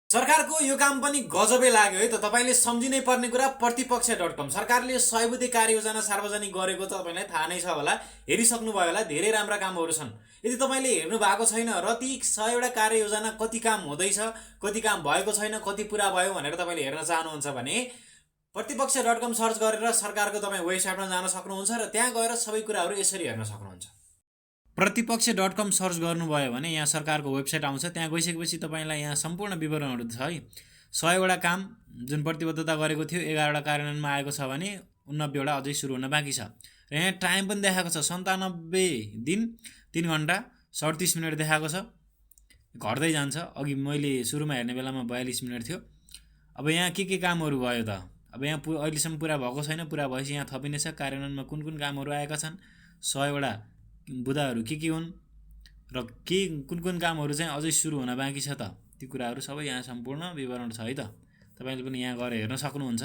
सरकारको यो काम पनि गजबै लाग्यो है त। तपाईँले सम्झिनै पर्ने कुरा प्रतिपक्ष.com सरकारले 100 बुँदे कार्ययोजना सार्वजनिक गरेको त तपाईँलाई थाहा नै छ होला, हेरिसक्नुभयो होला। धेरै राम्रा कामहरू छन्। यदि तपाईँले हेर्नु भएको छैन र ती 100 कार्ययोजना कति काम हुँदैछ, कति काम भएको छैन, कति पुरा भयो भनेर तपाईँले हेर्न चाहनुहुन्छ भने प्रतिपक्ष.com सर्च गरेर सरकारको तपाईँ वेबसाइटमा जान सक्नुहुन्छ र त्यहाँ गएर सबै कुराहरू यसरी हेर्न सक्नुहुन्छ। प्रतिपक्ष.com सर्च गर्नुभयो भने यहाँ सरकारको वेबसाइट आउँछ। त्यहाँ गइसकेपछि तपाईँलाई यहाँ सम्पूर्ण विवरणहरू छ है। 100 काम जुन प्रतिबद्धता गरेको थियो 11 कार्यान्वयनमा आएको छ भने 89 अझै सुरु हुन बाँकी छ। र यहाँ टाइम पनि देखाएको छ 97 दिन 3 घण्टा 37 मिनट देखाएको छ। घट्दै जान्छ। अघि मैले सुरुमा हेर्ने बेलामा 42 मिनट थियो। अब यहाँ के कामहरू भयो त? अब यहाँ अहिलेसम्म पुरा भएको छैन। पुरा भएपछि यहाँ थपिनेछ कार्यान्वयनमा कुन कामहरू आएका छन्, 100 बुदाहरू के हुन् र कुन कामहरू चाहिँ अझै सुरु हुन बाँकी छ त, ती कुराहरू सबै यहाँ सम्पूर्ण विवरण छ है त। तपाईँले पनि यहाँ गएर हेर्न सक्नुहुन्छ।